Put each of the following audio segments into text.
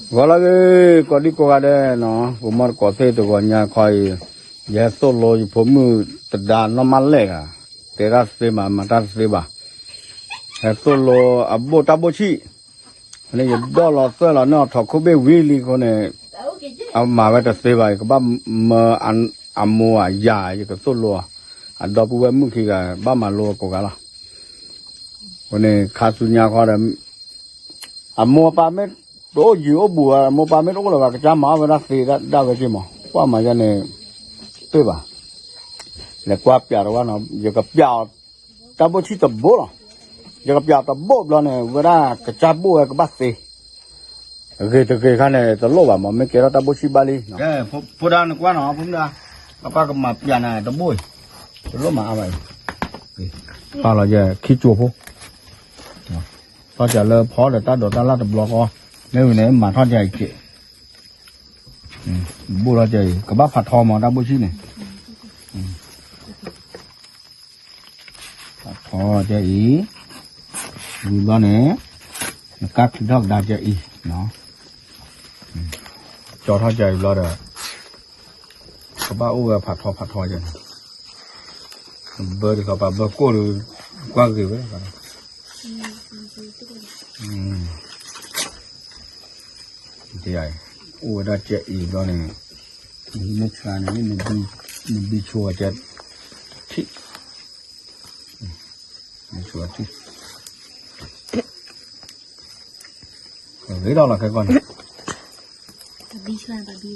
ဂီၤလၢအဂ့ၤ ကိးဒံကိးဂၤဒဲးနီၤ, ပမီၢ်တကိးသ့ၣ်တဂီၤညါခီအံၤ, ယဟဲသိၣ်လိယဖိမုၣ်တဒါနီၢ်မးလဲၣ်ဂၤ, တဲတၢ်သ့မး မၤတၢ်သ့ဘၣ်, ဟဲသိၣ်လိအဘိၣ်တၢ်ဘိၣ်ဆံၣ်, န့ၣ်ယဒီၣ်လီၤသွဲၣ်လီၤန့ၢ်အီၤထီၣ်ခိၣ်ဘ့ၣ်ဝံၤလံအဃိန့ၣ်, အမၤဝဲတသ့ဘၣ် ယကဘၣ်မၢအမိၢ်အယၤ ယကသိၣ်လိအီၤ, အဒီပုၢ်ဝဲၢ်မုၣ်ခံဂၤ ဘၣ်မၤလိအကိးဂၤလီၤ. အဃိန့ၣ် ခါဆူညါဃီဒီး အမိၢ်အပၢ်မ့ၢ်တအိၣ်ယံၤအိၣ်ဘူးဧါ, အမိၢ်အပၢ်မ့ၢ်တအိၣ်လၢၤဘၣ် ကစၢ်မၤအီၣ်ဝဲဒၣ်သ့ဒၣ်ဝဲက့ၤမး, ကွၢ်မၤယါန့ၣ် တ့ၢ်ဘၣ်, လဲၤကွၢ်ပျးတဝါနီၤ, ယကပျးအီၤ တၢ်ဘိၣ်ဆံၣ်တဘိလီၤ, ယကပျးအီၤတဘိဘျီန့ၣ် ဝဲဒၣ်ကစၢ်ဘိၣ်ဝဲကဘၣ်သ့, ဂ့ၤတဂ့ၤခါန့ၣ် တလိၣ်ဘၣ်မး မ့ၢ်ကဲထီၣ်တၢ်ဘိၣ်ဆံၣ်ဘၣ်လံ, ဖိဒါနကွၢ်နီၤ ဖိမုၣ်ဒါ, ပၢ်ပၢ်ကမၤပျးနၤတဘိၣ်အံၤ, တလိၣ်မၤအါဘၣ်အံၤ, ပာ်လီၤယခံကၠိဖိ ထီၣ်ကၢလၢဖီဒီးတၢ်ဒိးတၢ်လၢ်တဘျီဃီ, မ့ၢ်ဝံၤန့ၣ် မၤထီၣ်ကၢအံၤကဲ, ဘိၣ်ထီၣ်ကၢအံၤ ကဘၣ်ဖးထီမး တၢ်ဘိၣ်ဆံၣ်န့ၣ်, ဖးထီကၢအံၤ, ဝံၤဘျီန့ၣ် နကါချံးထီၣ်ကဒါကၢအံၤ, ကၠီထီၣ်ကၢအံၤဘျီဒီး ကဘၣ်အိၣ်ဝဲဖးထီဖးထီကၢန့ၣ်, ဘၢတခီပၤဘၢကိၢ်ဒီး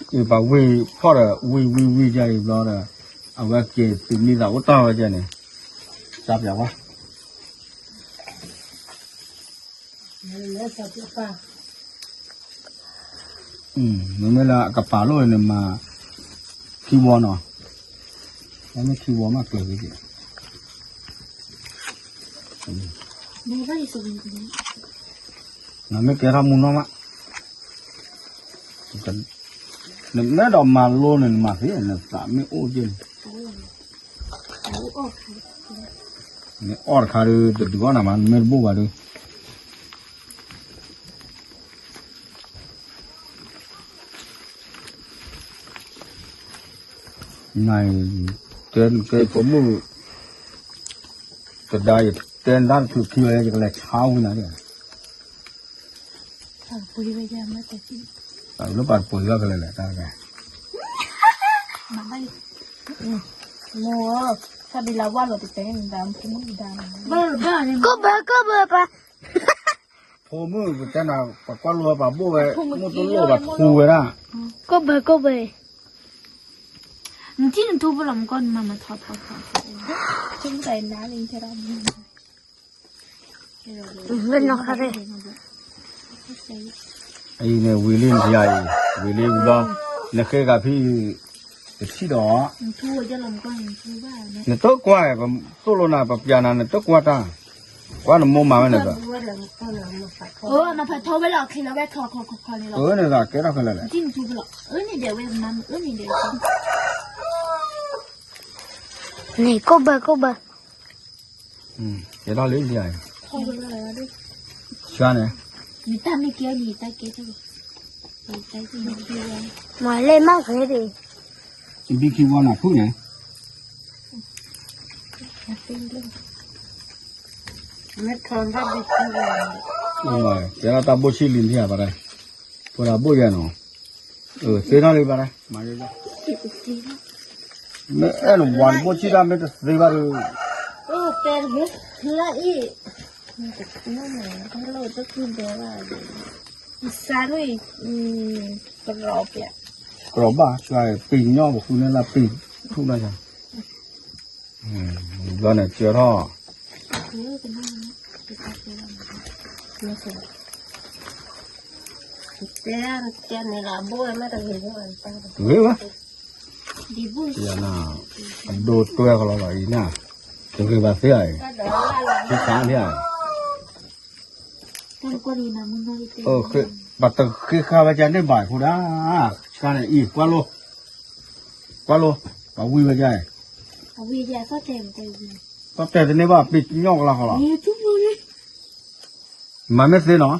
ကွၢ်ဂ့ၤဝဲ, အိၣ်ဝဲဒၣ်ကၢအံၤဘျီန့ၣ်, မ့ၢ်ဆှါန့ၣ် နဘံဆိဝဲကၢထံၣ်, မ့ၢ်ဆိထံၣ်, ဂ့ၤဒီးလီၤခဲကီၢ်န့ၣ် ပှၤဝံၤဖီၣ်ဒီး ဝံၤဝံၤဝံၤကၢအံၤဘျီဒီး အဝဲက့ၤသုးမံသးအိၣ်တၢ်ဝဲကၢန့ၣ်, စၢ်ပျးဝါ, မ့မ့ၢ်လၢအကပာ်လိၣ်န့ၣ်မၤ ခံဝီနီၤ, မ့ၢ်ခံဝီမးကျၢၤဝံၤက့ၤ, နမ့ၢ်ကဲထီၣ်မူနီၢ်မး နမ့ၢ်ဒီးမၤလိန့ၣ် နမၤသ့ နသးမ့ၢ်အိၣ်က့ၢ်န့ၣ်, နအီၣ်တခါဒီး တဒုးအီၣ်နၤမး နမ့ၢ်တဘိၣ်ဘၣ်ဒီး, နတဲနကဲဖိမုၣ် တဒါယတဲနတၢ်တချုးခံဝဲ ယကလဲၤဆါဝံၤနၤဒၣ်, လၢပှၤတပှဲၤလီၤကလဲာ်လဲၣ် တၢ်တဂၤ, မိၢ်ဧၢ, ဆါဘံလၤဝါလီၤတတဲန့ၣ် ဒၣ်ဖိမုၣ်ဒါန့ၣ်, ကဘၢကဘၢပၢ်, ဖိမုၣ်ကတဲနၤ ပှၤကွၢ်လိပှၤဘိၣ်ဝဲ မုၣ်တလိၣ်ဘၣ်ထူဝဲဒၣ်, ကဘၢကဘၢ, နထံၣ်နထူပလီၤမကီၢ် နမၤမၤထီထီထီ, ထံၣ်နတၢ်နါလံထဲဒၣ် လၢနီၢ်ခါရဲ, အံၤန့ၣ် ဝံၤလံနယၤအံၤ ဝံၤလံဝံၤဘျီ, နဃ့ဂၤဖံအံၤ တထံၣ်ဒီး, နတကွၢ်, ပသိၣ်လိနၤ ပပျးနၤ နတကွၢ်တၢ်, ကွၢ်နမိၢ်မၤဝဲန့ၣ်, အၢ မၤဖးထီဝဲလီၤ ချံးလီၤဝဲ ခီခီခီခီန့ၣ်လီၤ, အၢန့ၣ်ဂၤကဲထီၣ်ခဲလၢာ်လဲၣ်, နထံၣ်နထူပလီၤ, အၢန့ၣ်ဒဲးဝဲ မၤအၢန့ၣ်ဒဲး န့ၣ် ကိၢ်ဘၢ ကိၢ်ဘၢ, ကဲထီၣ်လံ, ဆါန့ၣ်, မၤလဲၣ်မးဂ့ၤဒံး, ဘံခံဝီနၤဖုၣ်န့ၣ်, ကဲထီၣ်တၢ်ဘိၣ်ဆံၣ်လံနထံၣ်ဧါ ဘၣ်ဒၣ်, ဖိဒါဘိၣ်ယဲနီၤ, သ့ထီၣ်လံဘၣ်ဒၣ်, မ့ၢ်အဲၣ်နဝၤတဘိၣ်ဆံၣ်တၢ်မ့ၢ်တသ့ဘၣ်ဒီး, တဲတဂ့ၤ, လၢအံၤ, တၢ်လီၢ်တၢ်ခုၣ်ဒဲးဘၣ်, စးထီၣ်အံၤ, ကရီးဘၣ်, ပံၤညီပဃုန့ၢ်လၢပံၤထူၣ်နီၤ, ဘျီန့ၣ်ကၢထီၣ်, ဂ့ၤဝဲ, ယနၤ, အဒိတွဲဃီလီၤလီၤအံၤနၤ, တဂ့ၤဘၣ်သ့ဧါအံၤ, သ့ခါန့ၣ်ဧါ, ပှၤတဃ့ဃာ်ဝဲကန့ၢ်ဘၣ်ဖိဒၣ်, ဆါန့ၣ်အံၤ ကွၢ်လိ, ကွၢ်လိ, ပှၤဝံၤဝဲက, သီၣ်တဲာ်တန့ၢ်ဘၣ် ပံၤညီကလါဃီလီၤ, မၤမ့ၢ်သ့နီၤ,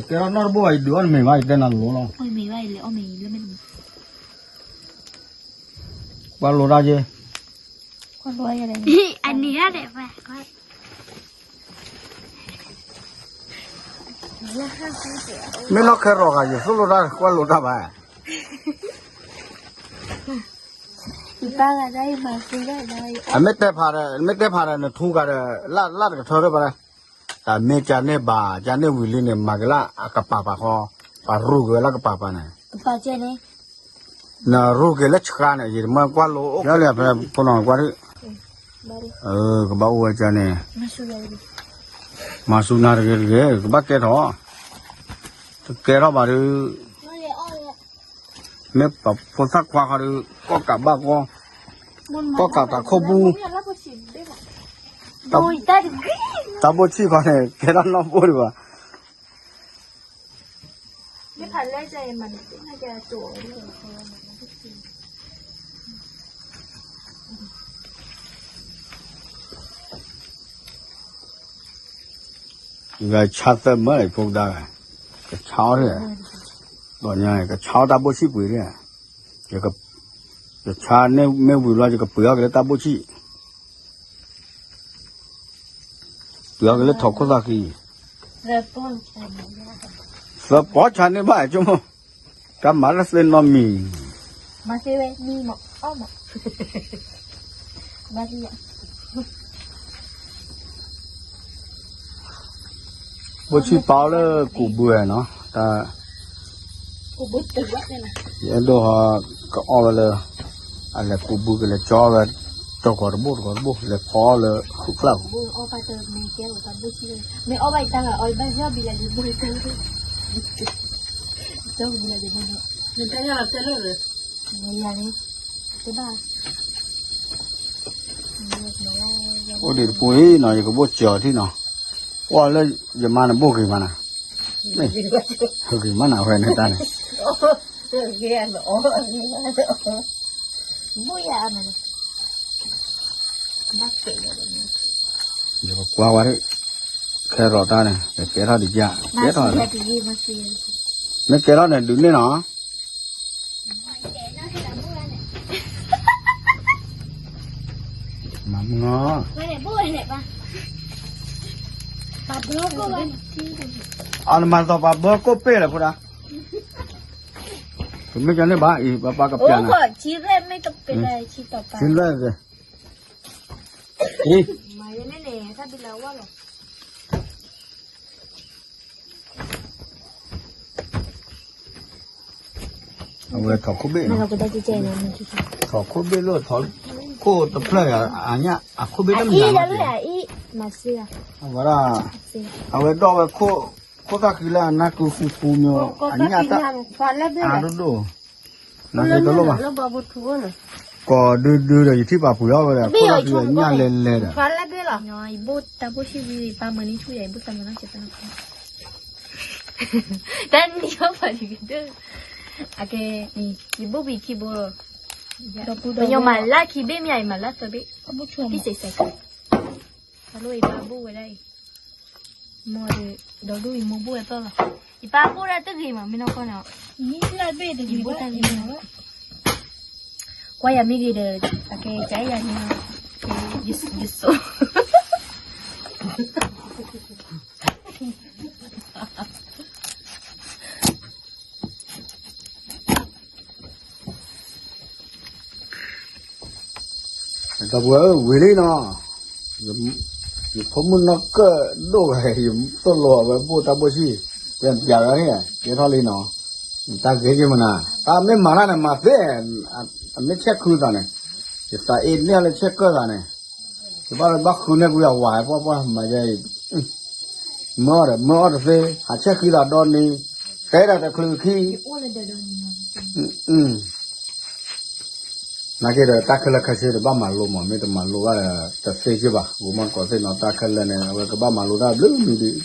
ကဲထီၣ်နီၢ်တဘိဘၣ် ယဒုးအီၣ်နမ့ၤဘၣ် ယတဲနၤလိၤလီၤ. ကွၢ်လိတၢ်က့, မ့ၢ်နီၢ်ခဲရီၣ်ဂၤ ယသိၣ်လိတၢ် ကွၢ်လိတၢ်ဘၣ်. အမ့ၢ်တဲဖးဒီး မ့ၢ်တဲဖးဒီး နထူဂၤဒီး လၢ်လၢ်တကထၢထၢၣ်ဘၣ်, တၢ်မ့ၢ်ကန့ၢ်ဘၣ် ကန့ၢ်ဝံၤလံန့ၣ် မၤက့ၤလၢအကပၤပၤဃီ, ပှၤရူၢ်က့ၤဝဲလၢကပၤပၤန့ၣ်, နရူၢ်က့ၤလၢဆှါန့ၣ် ယတမၢကွၢ်လိအိၣ် ယလၢဖဲဖိနီၢ်ကွၢ်ဒုး, ကဘၣ်အိၣ်ဝဲကန့ၣ်, မၤစူၤနၤတဂ့ၤတဂ့ၤ ကဘၣ်ကဲထီၣ်, တကဲထီၣ်ဘၣ်ဒုး မ့ၢ်ပှၤဖိသၣ်ခွါဃီဒီး ကီၣ်ကးဘၣ်ကီ, ကီၣ်ကးတၢ်ခိၣ်ဘူ, တၢ်ဘိဆံၣ်ခီန့ၣ် ကဲထီၣ်နီၢ်ဘိဒံးဘၣ်. ဂဲၤဆါသၢမၢလၢဖိကဒါဂၤ, ကဆါအီၤ, ကဆါအီၤတၢ်ဘိဆံၣ်ပှ့ၤ, ယကဆါန့ၢ်မ့ၢ်ဝံၤလီၤ ယကပှ့ၤအီၤက့ၤလၢတၢ်ဘိဆံၣ်, ပှ့ၤအီၤက့ၤလၢထိးခိၣ်သၣ်ဃံ, သၢပီၢ်ဆါန့ၢ်ဘၣ်ဆိကမိၣ်, တၢ်မၤလၢသ့ၣ်နီတမံၤ ဘိဆံၣ်ပာ်အီၤလၢကူးဘုနီၤ, တၢ်, ယအဲၣ်ဒိးဟီ ကအီၣ်ဝဲလၢ, အလဲၤကူးဘုကလဲၤကၠီဝဲ, တဂီၤတဘိၣ်တဂီၤတဘိၣ် လဲၤဖီအီၣ်လၢဃုာ်ချၣ်ပူၤ, အိၣ်ဒံးတပူၤအံၤနီၤ ယကဘိၣ်စၢၤထံၣ်နီၤ, ကွၢ်လၢယမါန့ၣ်ဘိၣ်ဂ့ၤမးနၤ, ဂ့ၤမးနၤဝဲန့ၣ်တၢ်န့ၣ်, ယကကွၢ်ဝဲဒၣ်, ခဲရီၣ်တၢ်န့ၣ် ကဲထီၣ်ဒံးယါ, ကဲထီၣ်, မ့ၢ်ကဲထီၣ်န့ၣ် ဒုးန့ၢ်နီၤ မၤမုၢ်နီၤ, အနမၤသီပှၤဘၢကိၣ်ပ့ၢ်လဲၣ်ဖိဒၣ်, ပမ့ၢ်ကန့ၢ်ဘၣ်အံၤ ပပၢ်ကပျၢ်နၤ, ဆံလွဲၢ်က့ၤ, အဝဲထိးခိၣ်ဘ့ၣ်နီၤ, ထိးခိၣ်ဘ့ၣ်လၢထိးခိၣ်တဖျၢၣ်ယၤ အညၣ် အခိၣ်ဘ့ၣ်တမံၤ, အဝဲဒၣ်, အဝဲဒိးဝဲခိၣ်, ခိၣ်သၣ်ဃံလၢအနၢ်ကုဃူဃူမ့ၢ်, အညၣ်တၢ်, အါဒိၣ်ဒိၣ်, နၤစ့တလိၣ်ဘၣ်, ကိးဒုဒုဒီး ယထံၣ်ပာ်ပှ့ၤအီၣ်ဝဲဒီး ခိၣ်သၣ်ဃံအညၣ်လဲၤလဲၤဒီး, ယဘိၣ်တၢ်ဘိၣ်ဆံၣ်ဝံၤ ပၢ်မၤန့ၢ်ဆူၣ်ယၤ ယဘိၣ်တၢ်မၤနီၢ်စဲးပနီၢ်, တၢ်နံၤအီၣ်ပှၤလံကဒၢ, အကဲ, ယဘိၣ်ဝံၤခံဘိလီၤ, ပညီမၤလၢခံဘ့ၣ်မ့ၢ်ယၤ ယမၤလၢသၢဘ့ၣ်, တံၢ်စဲးစဲး, တၢ်လိၣ်ယပၢ်ဘိၣ်ဝဲဒၣ်အံၤ, မ်ဒီး, ဒီဒူၣ်အံၤမိၢ်ဘိၣ်ဝဲသီၣ်လီၤ, ယပၢ်ဘိၣ်ဒၣ်တဂ့ၤမး မ့ၢ်နီၢ်ကီၢ်န့ၣ်, ယဘိၣ်တၢ်ဂ့ၤ, ကွၢ်ယၤမ့ၢ်ဂ့ၤဒီး, အကဲကအဲၣ်ယၤန့ၣ်, ယဆိ, ဒီပုၢ်ဝဲၢ်ဧၢ ဝံၤလံနီၤ, ယဖိမုၣ်နီၢ်ကၢၣ်ဒိၣ်ဂၤ ယသိၣ်လိအဝဲဘိၣ်တၢ်ဘိၣ်ဆံၣ်, ပျးဝဲန့ၣ် ကဲထီၣ်လံနီၤ, တၢ်ဂ့ၤက့မနၤ, တၢ်မ့ၢ်မၤတၢ်န့ၣ် မၤသ့, အမ့ၢ်ဆဲးခုသးန့ၣ်, ယသးအ့ၣ်န့ၢ်လၢဆဲးကၢၢ်သးန့ၣ်, ယဘၣ်ဘၣ်ဃုန့ၢ်ကွံာ်အဝၤ ပှၢ်ပှၢ်မၤယဲအံၤ, မၢအီၤဒီး မၢအီၤတသ့, ဟးဆဲးဃံသးဒီနံၤ, တဲဒၣ်တချုးခံ နာ်က့ဒီး တၢ်ခဲလၢာ်ခဲဆ့တဘၣ်မၤလိမး, မ့ၢ်တမၤလိဘၣ်ဒီး တသ့က့ဘၣ်, ဂိၤမီၢ်တကိးသ့ၣ်နီၤ တၢ်ခဲလၢာ်န့ၣ် အဝဲကဘၣ်မၤလိတၢ်ဘျုးမံၤဒုး,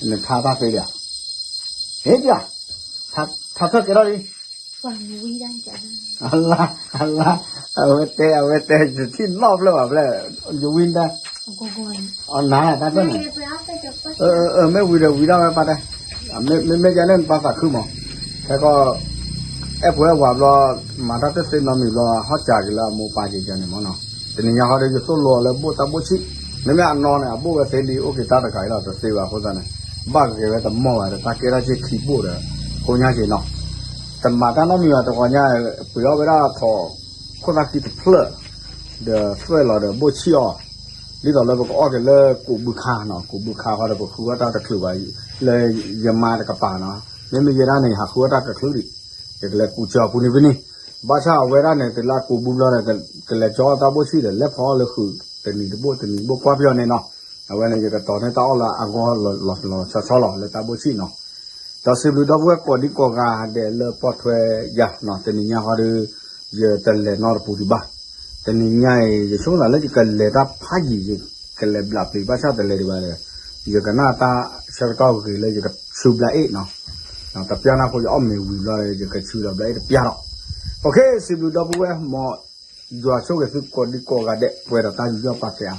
နထါတၢ်သ့ဒံးဧါ, ဟ့ၣ်ဒံးဧါ, ထါထၢၣ်ကဲထီၣ်လံ, အလါ, အလါ, အဝဲတဲ အဝဲတဲ ယထံၣ်နီၣ်ဖျၢၣ်ဘၣ်ဖျၢၣ်, ယဝံတၢ်, အနၤတၢ်ဖျၢၣ်န့ၣ်, မ့ၢ်ဝံၤဒီးဝံၤဒၣ်ဝဲပၢ်တဲ, မ့မ့ၢ်ယဲန့ၣ် နပာ်သးခုမး, ခဲကီၢ် အဲၣ်ဖိအဲၣ်ဝၤဘျီ, မၤတၢ်တသ့နီတမံၤဘျီ ဟီၣ်စးက့ၤလၢအမိၢ်ပၢ်က့ၤကန့ၣ်မးနီၤ, တနံၤညါဟီဒီး ယသိၣ်လိအီၤလၢဘိၣ်တၢ်ဘိၣ်ဆံၣ်, မ့မ့ၢ်အနီၢ်န့ၣ် အဘိၣ်ဝဲသ့လံ အိၣ်က့ၤတၢ်တဂၤအံၤလီၤ တသ့ဘၣ်အဃိသတးန့ၣ်, ဘၣ်ဂဲၤဝဲတမီၢ်ဘၣ်ဒီး တၢ်ကဲထီၣ်က့ၤခံဘိၣ်ဒီး ဖိညါက့ၤနီၤ, တမၤတၢ်နီတမံၤဘၣ်တဂီၤညါ, ပှ့ၤအီၣ်ဝဲဒၣ်ထိး ခိၣ်သၣ်ခံတဖျၢၣ်, ဒီးသွဲၣ်လီၤဒီးဘိၣ်ဆံၣ်အီၤ, ဒ်သိးလၢပကအီၣ်က့ၤလၢကိးဘုခါနီၤ, ကိးဘုခါဃီဒီး ပဃုအီၣ်တၢ်တချုးဘၣ်, လၢယမါတကပၤနီၤ, မ့မ့ၢ်ယဲဒၣ်န့ၣ် ယဟးဃုအီၣ်တၢ်တချုးဒံး, ယကလဲၤကူစၢၤအပူၤန့ၣ်ဖဲန့ၣ်, ဘၣ်ဆၣ်အဝဲဒၣ်န့ၣ် တုၤလၢအကိးဘုဘျီဒီး ကလဲၤကၠီအီၣ်တၢ်ဘိၣ်ဆံၣ်ဒီး လဲၤဖီအီၣ်လၢဃုာ် တနံၤတဘိၣ်တနံၤတဘိၣ်ကွၢ်ပယီၤန့ၣ်နီၤ, အဝဲန့ၣ် ယကတီၤန့ၢ်တၢ်အီၣ်လၢအဂီၢ်လီၤလီၤဆီဆီလီၤ လၢတၢ်ဘိၣ်ဆံၣ်နီၤ ဒီးစံးဘျုးဒီပုၢ်ဝဲၢ်ကိးဒံကိးဂၤဒဲးလၢပိာ်ထွဲယၤနီၤ, တနံၤညါဃီဒီး ယတလဲၤနီတပူၤဒံးဘၣ်, တနံၤညါအံၤ ယဆိကမိၣ်သးလၢယကလဲၤတၢ်ဖးယံာ် ယကလဲၤဘျးပျံၤ ဘၣ်ဆၣ်တလဲၤဒံးဘၣ်ဒီး ယကနၣ်တၢ်ဆၢကတီၢ်ဂ့ၤလၢယကဆူဘျးအ့ၣ်နီၤ, တပျၢ်နၢ်ဖိယအီၣ်မ့ၤဝံၤဘျီဒီး ယကဆူဒီးဘျးအ့ၣ်တပျၢ်ဒီး, စံးဘျုးဒီပုၢ်ဝဲၢ်မ် ယွၤဆိၣ်ဂ့ၤသုကိးဒံကိးဂၤဒဲး ပှဲၤဒီးတၢ်ယူးယီၣ်ပာ်ကဲအါ